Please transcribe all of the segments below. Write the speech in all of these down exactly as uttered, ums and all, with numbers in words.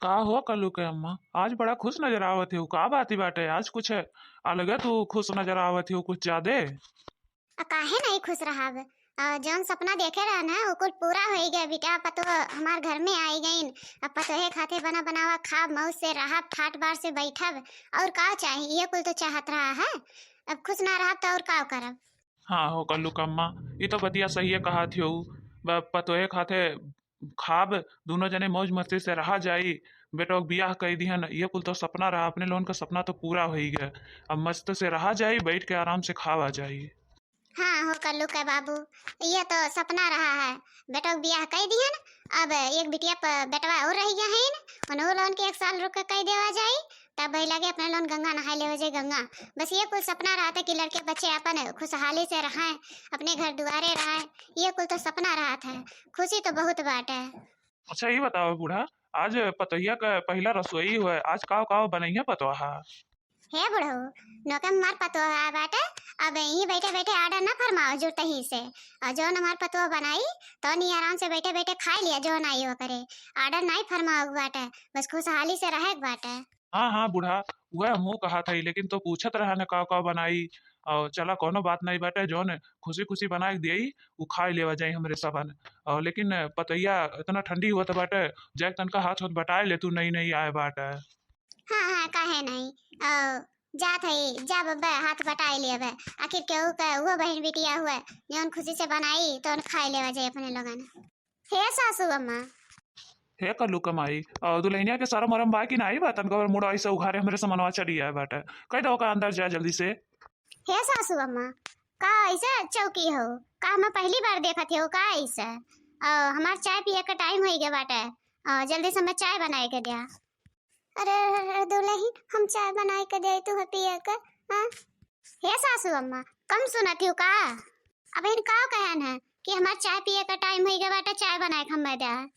का हो कल्लू के अम्मा, आज बड़ा खुश नजर आवत हो, का बात ही बाटे? आज कुछ अलगे तू खुश नजर आवत हो, कुछ ज्यादे। आ, काहे नहीं खुश रहब? आ, जौन सपना देखे रहे ना, वो कुल पूरा होई गए बिटिया। पतोह हमार घर में आई गईन। अब पतोहे खाते बना बनावा खाब, मौज से रहब, ठाट बार से बैठब, और का चाही? ये कुल तो चाहत रहा है। अब खुश ना रहब तो और का करब? हाँ हो कल्लू कम्मा, ई तो बतिया सहिए कहत हो। ब-, पतोहे खाते खाब, दुनो जने मौज मस्ती से रहा जाई। बेटवा के बियाह कई दिहन, ये कुल तो सपना रहा, अपने लोगन का सपना तो पूरा होई गया। अब मस्त से रहा जाई, बैठ के आराम से खावा जाई। हाँ हो कल्लू के बाबू, ये तो सपना रहा है। बेटवा के बियाह कई दिहन, अब एक बिटिया प-, बेटवा और रह गया है, उन्हों लोगन के एक साल रुक के कई देवा जाई, तब भाई लगे अपने लोगन गंगा नहाए लेवे जाई गंगा। बस ये कुल सपना रहत है कि लड़के बच्चे अपन खुशहाली से रहें, अपने घर दुआरे रहें। ये कुल तो सपना रहत है, खुशी तो बहुत बाटे। अच्छा, ये बताओ बूढ़ा, आज पतोहिया का पहिला रसोई हुआ, आज काव काव बनइया पतोहा? हे बुढ़ऊ, नोके हमार पतोहा बाटे, अब यहीं बैठे बैठे order ना फरमाओ जुटही से। और जौन हमार पतोह बनाई, तो नी आराम से बैठे बैठे खाई लिया, जौन आई ओकरे। Order नहीं फरमाओ बाटे, बस खुशहाली से रहे बाटे। हाँ, हाँ, बूढ़ा, वह हमहू कहा था, लेकिन तो पूछत रहा न का का बनाई। और चला, कोनो बात नहीं बाटे, जौन खुशी खुशी बना के दियाई, उ खाई लेवा जाई हमरे सबन। और लेकिन पतैया इतना ठंडी हुआ था बाटे, जाके तनका हाथ होत बटाए ले तू, नई नई आए बाटे। हाँ, हाँ, काहे नहीं? और जात है, जा बब्बा, हाथ बटाए ले बे। आखिर केहू के वो बहन बिटिया हुआ, जौन खुशी से बनाई, तो खाई लेवा जाई अपने लोगन। हे सासू अम्मा। हे कल्लू कमाई, अ, दुल्हनिया के शरम वरम बा कि नाही बा? तनका भर मुड़ा ऐसे उघारे हमरे समनवा चली आए बाटे। कह दो ओका अंदर जा जल्दी से। हे सासू अम्मा, का ऐसे चौकी हो? का हम पहली बार देखत हो का ऐसे? अ, हमार चाय पिए के time होई गए बाटे। अ, जल्दी से हमें चाय बनाए के दिया। अरे, अरे, अरे, दुल्हन, हम चाय बनाए के दे तू पिए के, हाँ? हे सासू अम्मा, कम सुनत हो का? अब इन का कहन है कि हमार चाय पिए का time होई गए बाटे, चाय बनाए के हमें दे।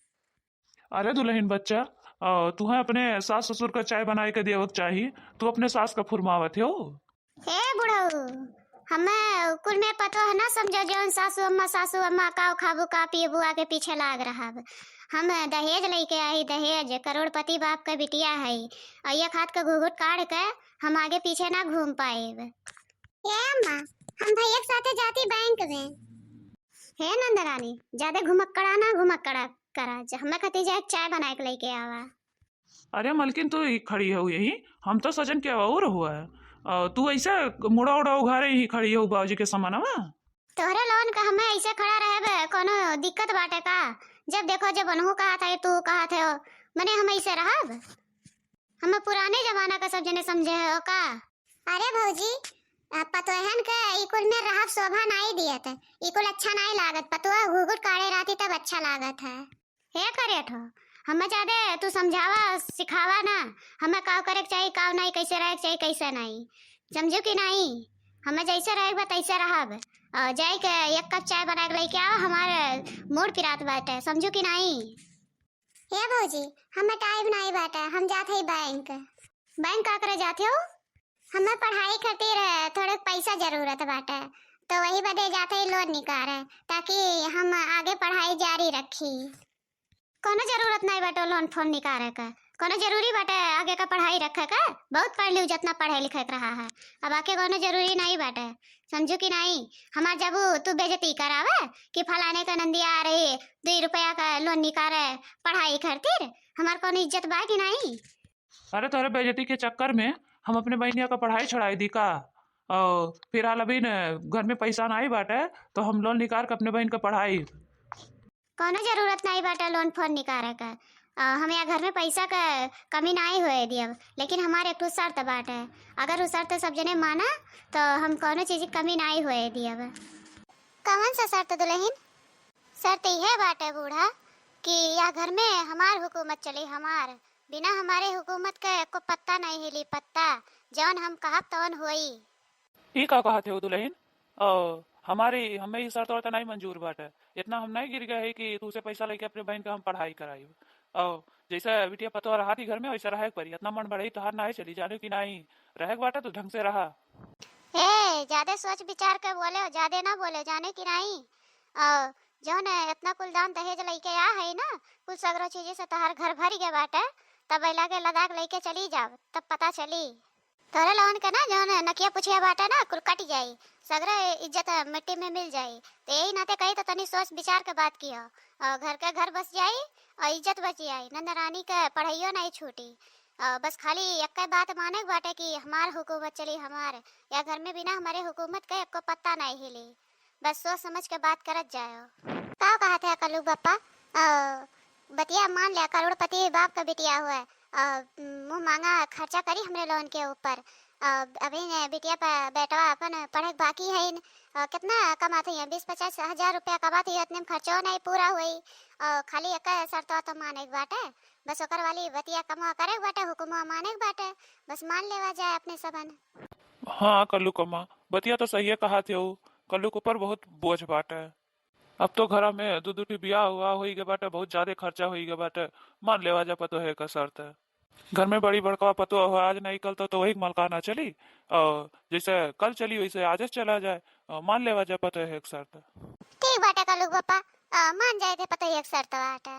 अरे दुल्हन बच्चा, अ, तुहें अपने सास ससुर का चाय बनाए के देवे के चाही, तू अपने सास का फुरमावत हो। हे बुढ़ऊ, हमें कुल में पतो है ना समझो, जौन सासू अम्मा, सासू अम्मा, का खाबू, का पियबू, आगे पीछे लाग रहब। हम दहेज लेके आई, दहेज, करोड़पति बाप का बिटिया है, और एक हाथ का घुघुट काढ़ के हम आगे पीछे ना घूम पाएब। ए अम्मा, हम भैया के साथे जाती बैंक में। हे नंदरानी, ज्यादा घुमक्कड़ा ना घुमक्कड़ा करा, ज-, हमें खातिर जाए चाय बनाए के लेके आवा। अरे मलकिन, तू ही खड़ी हो यही, हम तो सजन के और हुआ है। अ, तू ऐसे मुड़ा उड़ा उघारे ही खड़ी हो बाबूजी के सामनवा। तोहरे लोगन का हमें ऐसे खड़ा रहे बे, कोनो दिक्कत बाटे का? जब देखो जब उनहू कहत है, तू कहत है, मने हम ऐसे रहब? हमें पुराने जमाना का सब जने समझे हो का? अरे भौजी, अ, पतोहन के ई कुल में रहब शोभा नाई दियत, ई कुल अच्छा नाई लागत। पतोह घुघुट काढ़े रहती तब अच्छा लागत है। हे करेठ हो, हमें ज्यादा तू समझावा सिखावा ना, हमें का करे के चाही, का नहीं, कैसे रहे के चाही, कैसे नहीं, समझू कि नहीं? हमें जैसे रहे के बा तैसे रहब। और जाए के एक कप चाय बना के लेके आओ, हमारे मूड पिरात बाटे, समझू कि नहीं? हे भौजी, हमें time नाई बाटे, हम जात हई बैंक। बैंक का करे जात हो? हमें पढ़ाई खातिर थोड़े पैसा जरूरत बाटे, तो वही बदे जात हई लोन निकारे, ताकि हम आगे पढ़ाई जारी रखी। कोनो जरूरत नाई बाटे लोन फोन निकारे के, कोनो जरूरी बाटे आगे का पढ़ाई रखे के? बहुत पढ़ लियो, जितना पढ़े लिखे के रहा है, अब आके कोनो जरूरी नाई बाटे। समझू कि नाई? हमार जबू तू बेइज्जती करावे कि फलाने का नंदिया आ रही, दुई रुपया का लोन निकारे पढ़ाई खातिर, हमार कौन इज्जत बा कि नाई? अरे, तोहरे बेइज्जती के चक्कर में हम अपने बहनिया का पढ़ाई छोड़ाई दी का? और फिलहाल अभी न घर में पैसा नाई बाटे, तो हम लोन निकाल के अपने बहन का पढ़ाई। कोनो जरूरत नाई बाटे लोन फोन निकाले के। अ, हम यहाँ घर में पैसा के कमी नाई होए दियब, लेकिन हमार एक ठो शर्त बाटे। अगर उ शर्त सब जने माना, तो हम कोनो चीज की कमी नाई होए दियब। कौन सा शर्त दुल्हन? शर्त यह बाटे बूढ़ा कि यह घर में हमार हुकूमत चली, हमार, बिना हमारे हुकूमत के एको पत्ता नहीं हिली, पत्ता। जौन हम कहब तौन होई। ई का कहत हो दुल्हन? ओ, हमारी, हमें ई शर्त वर्त नहीं मंजूर बाटे। इतना हम नहीं गिर गए है कि तू से पैसा लेके अपने बहन का हम पढ़ाई कराई। ओ, जैसे बिटिया पतोह रहा थी घर में, वैसे रहे के पड़ी। इतना मन बढ़ई तोहार नहीं चली, जाने की नहीं। रहे के बाटे तो ढंग से रहा। ए, ज्यादा सोच विचार के बोले, ज्यादा ना बोले, जाने की नहीं। ओ, जौन इतना कुल दान दहेज लेके आ है ना, कुल सगरो चीजें से तोहार घर भर गया बाटे, तब बैला के लदा के लइके चली जाब, तब पता चली। तोहरे लोगन के ना जौन नकिया पुछिया बाटे ना, कुल कट जाई, सगरे इज्जत मिट्टी में मिल जाई। तो यही नाते कही तो तनी सोच विचार के बात किहो, और घर के घर बस जाई और इज्जत बच जाई, नंद रानी के पढ़ाइयो नहीं छूटी। और बस खाली एक बात माने के बाटे कि हमार हुकूमत चली, हमार, या घर में बिना हमारे हुकूमत के एको पत्ता नहीं हिली। बस सोच समझ के बात करत जायो। का कहत है कल्लू बप्पा? अ, बतिया मान लिया, करोड़पति बाप का बिटिया हुआ, अ, मुँह मांगा खर्चा करी हमरे लोगन के ऊपर। अ, अभी ने बिटिया प-, बेटवा अपन पढ़े के बाकी है, अ, कितना कमात है, बीस पचास हजार रुपया कमात है, इतने में खर्चो नहीं पूरा हुई। अ, खाली एक शर्तवा तो माने के बाटे, बस ओकर वाली बतिया कमवा करे के बाटे, हुकुमवा माने के बाटे, बस मान लेवा जाए अपने सबन। हाँ कल्लू कम्मा, बतिया तो सहिए कहत हो, कल्लू के ऊपर बहुत बोझ बाटे। अब तो घरा में दू दू ठे बियाह हुआ होई गए बाटे, बहुत ज्यादा खर्चा होई गए बाटे, मान लेवा जा पतोहे का शर्त। घर में बड़ी बड़का पतोह हो, आज नहीं कल तो, तो वही मलकाना चली, और जैसे कल चली वैसे आज चला जाए, और मान लेवा जा पतोहे का शर्त। ठीक बाटे कल्लू बप्पा, अ, मान जाए थे पतोहे का शर्त बाटे।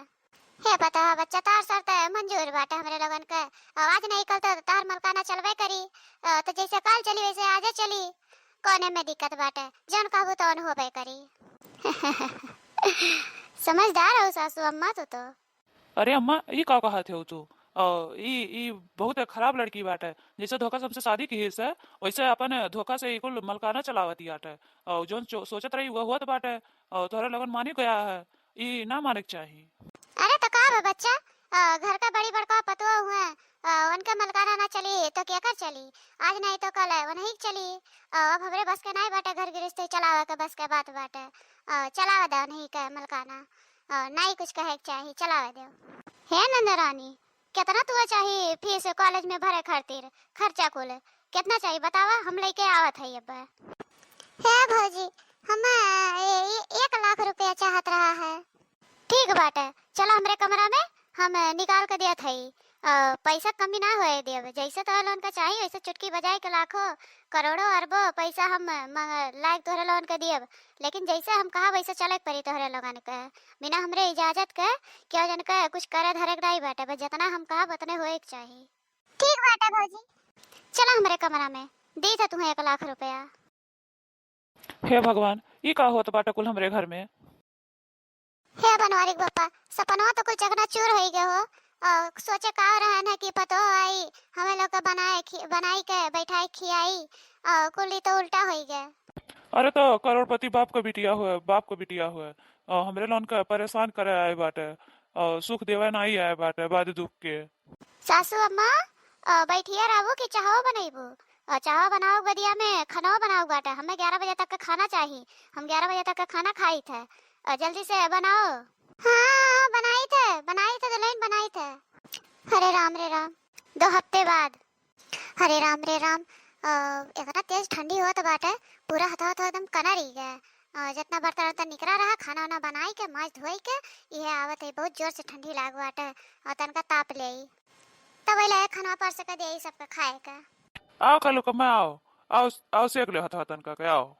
हे पतोह बच्चा, तार शर्त मंजूर बाटे हमरे लोगन के, और आज नहीं कल तो तार मलकाना चलबे करी, अ, तो जैसे कल चली वैसे आज चली, कौने में दिक्कत बाटे, जौन कहबू तौन होबे करी। समझदार हो सासू अम्मा तू तो। अरे अम्मा, ई का कहत हो तू? अ, ई, ई बहुत खराब लड़की बाटे। जैसे धोखा से हमसे शादी किहिस है, वैसे अपन धोखा से ई कुल मलकाना चलावत बाटे। अ, जौन चो-, सोचत रही, वो होत बाटे। अ, तोहरे लगन मानी गया है, ई ना माने के चाही। अरे तो का बा बच्चा, अ, घर का बड़ी बड़का पतोह हुए, अ, उनके मलकाना ना चली तो केकर चली? आज नहीं तो कल उन्हीं के चली। अ, अब हमरे बस के नहीं बाटे घर गृहस्थी चलावे के, बस के बात बाटे। अ, चलावे दे उन्हीं के मलकाना। अ, नाई कुछ कहे के चाही, चलावे देव। हे नंदरानी, कितना तुआ चाही फीस कॉलेज में भरे खातिर, खर्चा कुल? कितना चाही बतावा, हम लेके आवत हई अब। हे भौजी, हम, ए, ए, एक लाख रुपया चाहत रहा है। ठीक बाटे, चला हमरे कमरा में, हम निकाल के देत हई। अ, पैसा कमी ना होए देब, जैसे तोहरे लोगन का चाही, वैसे चुटकी बजाए के लाखों, करोड़ों, अरबों पैसा हम मंग-, लाइक तोहरे लोगन के देब, लेकिन जैसे हम कहा वैसे चले के पड़ी तोहरे लोगन के। बिना हमरे इजाजत के केहू जन के कुछ करे धरे के नाई बाटे, बस जितना हम कहब उतने होए के चाही। ठीक बाटे भौजी, चला हमरे कमरा में, दी था तुम्हें एक लाख रुपया। हे भगवान, ई का होत बाटे कुल हमरे घर में? हे बनवारी के बप्पा, सपनवा तो कुल चकनाचूर होई गए हो। अ, सोचे का रहन है कि पतोह आई, हमें लोग के बनाए खि-, बनाई के बैठाई खियाई, अ, कुल ई तो उल्टा होई गए। अरे तो करोड़पति बाप के बिटिया हुए, बाप के बिटिया हुए, अ, हमरे लोगन के परेशान करे आए बाटे, अ, सुख देवे नाई आए बाटे, बाद दुख के। सासू अम्मा, अ, बैठिया रहबू कि चाहो बनैबू? अ, चाहो बनाओ बदिया में खाना बनाओ बाटे, हमें ग्यारह बजे तक के खाना चाही, हम ग्यारह बजे तक के खाना खाई थे। अ, जल्दी से बनाओ। हाँ, हाँ, बनाई थे, बनाई थे, दुल्हन बनाई थे। अरे राम रे राम, दो हफ्ते बाद। हरे राम रे राम, अ, इतना तेज ठंडी होत बाटे, पूरा हथवा हथवा एकदम कनरी गए। अ, जितना बर्तन उर्तन निकरा रहा, खाना वाना बनाई के, माज धोई के, इहे आवत है, बहुत जोर से ठंडी लाग बाटे, और तनका ताप ले। तब ओइला एक खाना परस के दे सबके खाए के। आओ कल्लू कम्मा, आओ, आओ, आओ सेक ले हथवा तनका के, आओ।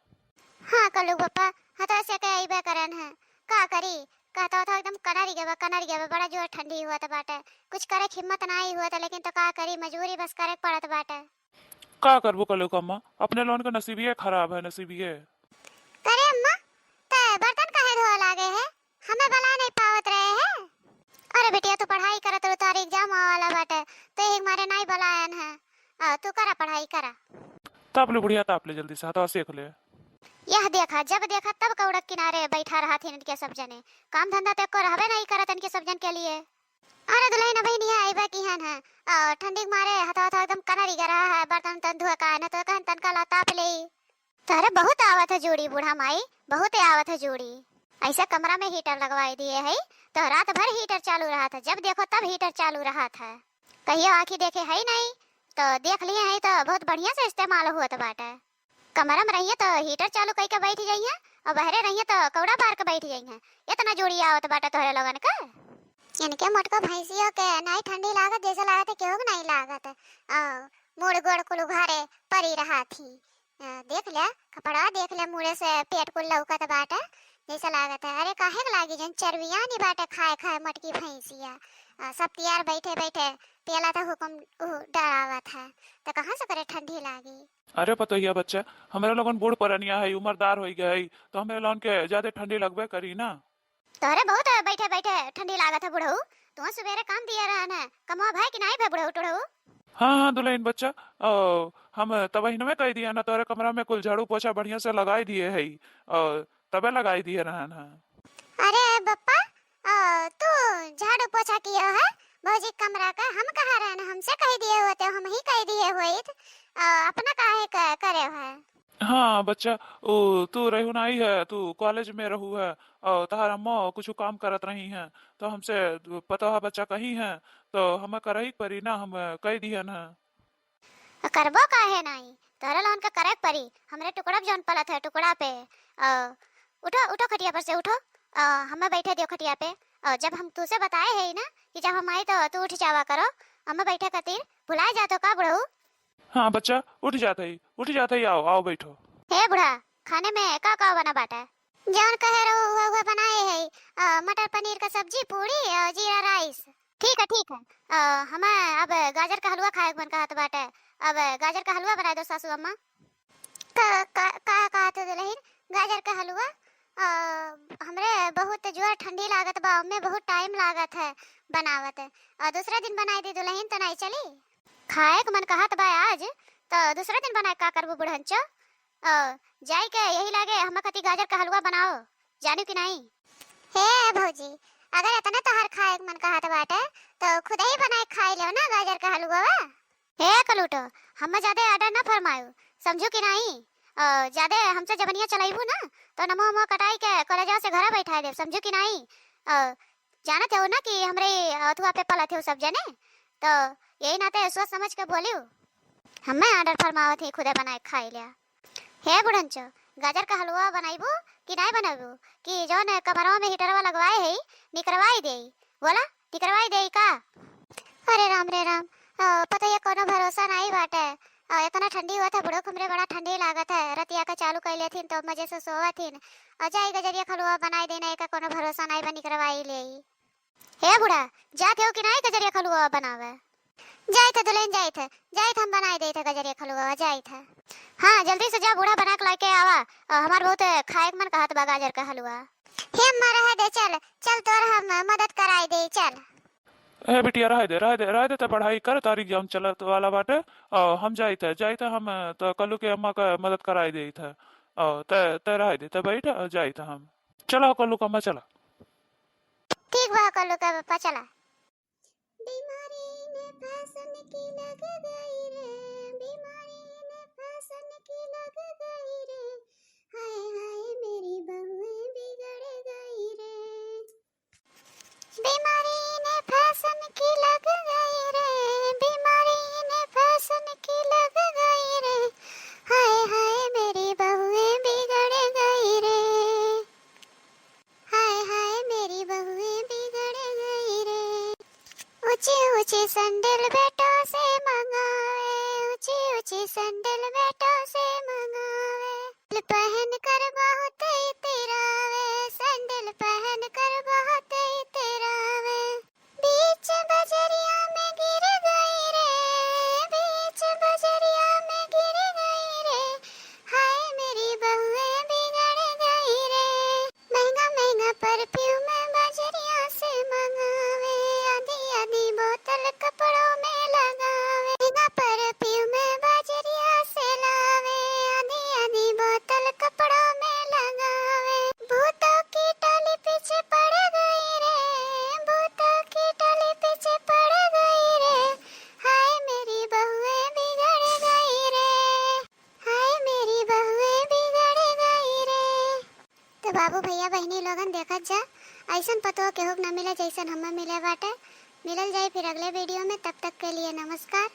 हाँ कल्लू बप्पा, हथवा सेके अइबे करन है, का करी? कहता था एकदम कनरी गवा, कनरी गवा, बड़ा जोर ठंडी हुआ त बाटे, कुछ करे के हिम्मत नाही हुआ त, लेकिन तो का करी, मजबूरी बस करे के पड़त बाटे। का करबू कल्लू कम्मा, अपने लोगन का नसीबिये खराब है, नसीबिये। करे अम्मा, ते बर्तन काहे धोए लागे है, हमें बला नहीं पावत रहे है? अरे बिटिया, तू पढ़ाई करत रहो, तार एग्जाम आवे वाला बाटे, तो यही मारे नहीं बलायन है। आ, तू करा पढ़ाई करा। ताप ले बुढ़िया, ताप ले, जल्दी से हथवा सेक ले। यह देखा, जब देखा तब कौड़ा किनारे बैठा रहा थी इनके सब जने, काम धंधा तो एको रहबे नहीं करत इनके सब जन के लिए। अरे दुल्हन अभी नहीं आइबे की हन है, और ठंडी के मारे हथवा हथवा एकदम कनरी गरा है, बर्तन तन धोए का है, न तो कहन तनका ला ताप ले। तोहरे बहुत आवत है जूड़ी बूढ़ा माई, बहुत आवत है जूड़ी। ऐसा कमरा में हीटर लगवाई दिए है तो रात भर हीटर चालू रहत है, जब देखो तब हीटर चालू रहत है। कहियो आँखी देखे है नहीं तो देख लिए है तो बहुत बढ़िया से इस्तेमाल होत बाटे। कमरा में रहिए तो हीटर चालू कई के बैठ जाइए और बहरे रहिए तो कौड़ा बार के बैठ जाइए। इतना जूड़ी आवत बाटे तोहरे लोगन का। इनके मोटको भैंसियों के नहीं ठंडी लागत, जैसे लागत है केहू के नहीं लागत। आ, मूड़ गोड़ कुल उघारे परी रहा थी। आ, देख ले, कपड़ा देख ले, मुड़े से पेट कुल लौकत बाटे, जैसे लागत है। अरे काहे के लागी, जन चरबिया नहीं बाटे खाए खाए मोटकी भैंसिया। आ, सब तियार बैठे बैठे पियला त हुकुम उ डरावत है, त कहाँ से करे ठंडी लागी? अरे पतोहिया बच्चा, हमरे लोगन बूढ़ पुरनिया है, उम्रदार होइ गए है, तो हमरे लोगन के ज्यादा ठंडी लगबे करी ना। तोहरे बहुत बैठे बैठे ठंडी लागत है बुढ़ऊ, तू सुबेरे काम दिए रहन है, कमवा भय कि नाई भय बुढ़ऊ टुढ़ऊ? हाँ, हाँ, दुलहिन बच्चा, ओ, हम तबहिनवे कहि दिया ना, तोहरे कमरा में कुल झाड़ू पोछा बढ़िया से लगाई दिए है, ओ, तबे लगाई दिए रहन है। अरे बप्पा, ओ, तू झाड़ू पोछा कियो है भौजी कमरा का? हम कहाँ रहन, हमसे कहि दिए होते, हमहीं कहि दिए होइत, ओ, अपना काहे क-, करे है? हाँ बच्चा, ओ, तू रहू नाई है, तू कॉलेज में रहू है, और तहार अम्मा कुछ काम करत रही हैं, तो हमसे पता है बच्चा कही हैं, तो हमें करही परी ना, हम कहि दिहन है। करबो काहे नाई, तोहरे लोगन के करे के परी। हमरे टुकड़ा पे जौन पलत है, टुकड़ा पे, अ, उठो, उठो खटिया पर से, उठो, अ, हमें बैठे दियो खटिया पे। अ, जब हम तुसे बताए है ना कि जब हम आई तो तू उठ जावा करो, हमें बैठे खातिर भुलाए जात हो का बुढ़ऊ? हाँ बच्चा, उठ जात है, उठ जात है, आओ, आओ बैठो। हे बूढ़ा, खाने में का का बना बाटे? जौन कहे रहो हुआ, हुआ बनाए है, अ, मटर पनीर का सब्जी, पूड़ी और जीरा राइस। ठीक है, ठीक है। अ, हमें अब गाजर का हलवा खाए के मन कहत बाटे। अब गाजर का हलवा बनाए दो सासू अम्मा। का, का, का कहत हो दुलहिन? गाजर का हलवा? अ, हमरे बहुत जोर ठंडी लागत बा, ओमे बहुत टाइम लागत है बनावत। अ, दूसरे दिन बनाई दी दुलहिन, त नाई चली? खाए के मन कहत बा आज, त दूसरे दिन बनाए का करबू बुढ़ंचो? अ, जाई के यही लागे हम खती गाजर का हलवा बनाओ, जानू कि नाई? हे भौजी, अगर इतना तोहार खाए के मन कहत बाटे, तो खुद ही बनाए खाई लेव ना गाजर का हलवा। हे कलूटो, हमें ज्यादा ऑर्डर ना फरमायो, समझू कि नाई? अ, ज्यादा हमसे जबनिया चलाइबू ना, तो नमो हमो कटाई के कलेजा से घरा बैठाए देब, समझू कि नाई? अ, जानत हो ना कि हमरे अथुआ पे पलत हो सब जने, तो यही नाते सोच समझ के बोलियो। हमें ऑर्डर फरमावत ही, खुदे बनाए खाई लिया। हे बुढ़ंचो, गाजर का हलवा बनाइबू कि नाई बनाइबू? कि जौन कमरवा में हीटरवा लगवाए है, निकरवाई देई? बोला, निकरवाई देई का? अरे राम रे राम, अ, पतोहिया कोनो भरोसा नाई बाटे। अ, इतना ठंडी हुआ था बुढ़ऊ, हमरे बड़ा ठंडी लागत है। रतिया का चालू कइ लेथिन तो मजे से सोवथिन। अ, जाई गजरिया खलुआ बनाई देना, एका कोनो भरोसा नाई बा, निकरवाई लेई। हे बूढ़ा, जात हो कि नाई गजरिया खलुआ बनावे? जाइत है दुलहिन, जाइत है, जाइत हम बनाई देइत है गजरिया खलुआ, जाइत है। हाँ, जल्दी से जा, बूढ़ा बना के लाके आवा। अ, हमार बहुत खाए के मन कहत बा गाजर का हलवा। हे अम्मा, रहे दे, चल, चल तोर हम मदद कराई दे, चल। ए बिटिया, रहे दे, रहे दे, रहे दे, त पढ़ाई कर, तार एग्जाम चलत वाला बाटे। अ, हम जाइत है, जाइत है हम, त कल्लू के अम्मा का मदद कराई देइत है। अ, त, त रहे दे, त बैठ, अ, जाइत है हम। चला हो कल्लू का अम्मा, चला। ठीक बा कल्लू का पापा, चला। बीमारी ने फैशन की लग गई रे, बीमारी ने फैशन की लग गई रे, हाय हाय मेरी बहुएं बिगड़ गई रे। बीमारी ने फैशन की लग गई रे, बीमारी ने फैशन की लग गई रे, हाय हाय मेरी बहुएं बिगड़ गई रे। हाय हाय मेरी बहुएं बिगड़ गई रे। ऊंचे ऊंचे सैंडल बेटों से मंगावे, ऊंचे ऊंचे सैंडल बेटों से मंगावे। पहन कर बहुत इतरावे, सैंडल पहन कर बहुत इतरावे। बीच बजरिया में गिर गई रे, बीच बजरिया में गिर गई रे, हाय मेरी बहुएं बिगड़ गई रे। महंगा महंगा परफ्यूम बजरिया से मंगावे, आधी आधी बोतल कपड़ों में लगावे। महंगा परफ्यूम बजरिया से लावे, आधी आधी बोतल कपड़ों में लगावे। भूतों की टोली पीछे पड़ गई रे, भूतों की टोली पीछे पड़ गई रे, हाय मेरी बहुएं बिगड़ गई रे, हाय मेरी बहुएं बिगड़ गई रे। तो बाबू, भैया, बहिनी लोगन, देखत जा, ऐसन पतोह केहू के ना मिले जैसन हमें मिले बाटे। मिलल जाई फिर अगले वीडियो में, तब तक के लिए नमस्कार।